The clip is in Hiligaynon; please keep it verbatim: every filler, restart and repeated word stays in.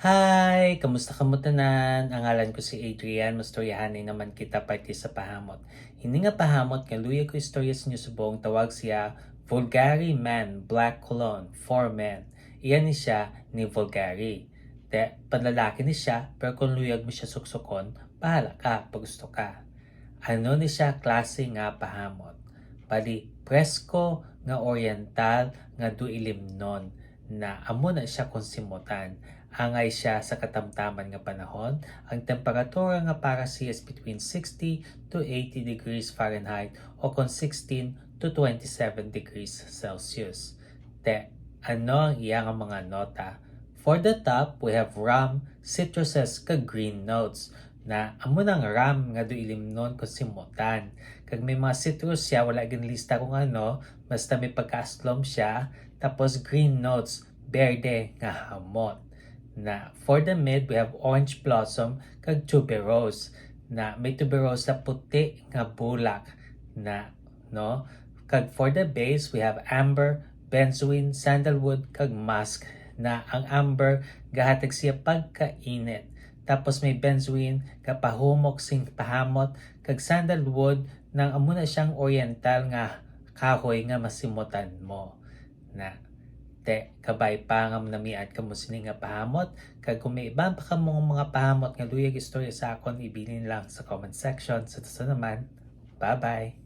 Hi! Kamusta kamo tanan? Ang ngalan ko si Adrian. Mastoryahanay naman kita parte sa pahamot. Ini nga pahamot nga luyag ko istorya sa inyo subong tawag siya Vulgari Man Black Cologne for Men. Iyan ni siya ni Vulgari. Te, panlalaki ni siya, pero kung luyag mo siya suksukon, bahala ka pag gusto ka. Ano ni siya klase nga pahamot? Bali, presko nga oriental nga duilimnon na amo na siya kung simutan. Angay siya sa katamtaman nga panahon, ang temperatura nga para siya is between sixty to eighty degrees Fahrenheit o kon sixteen to twenty-seven degrees Celsius. Te, ano ang iya nga mga nota? For the top, we have rum, citruses, kag green notes. Na amo nang rum nga duilimnon kung simutan. Kag may mga citrus siya, wala ginlista kung ano, basta may pagkaaslom siya. Tapos green notes, berde nga hamot. Na for the mid, we have orange blossom kag tuberose. Na may tuberose na puti nga bulak na, no? Kag for the base, we have amber, benzoin, sandalwood, kag musk. Na ang amber gahatag siya pagkainit. Tapos may benzoin, gapahumok sing pahamot, kag sandalwood nang amo na siyang oriental nga kahoy nga masimutan mo. Na, te, kabay pa nga manamian kamo sini nga pahamot, kag kung may iban pa kamo nga mga pahamot nga luyag istorya sa akon, ibilin lang sa comment section. Sa susunod naman, bye-bye!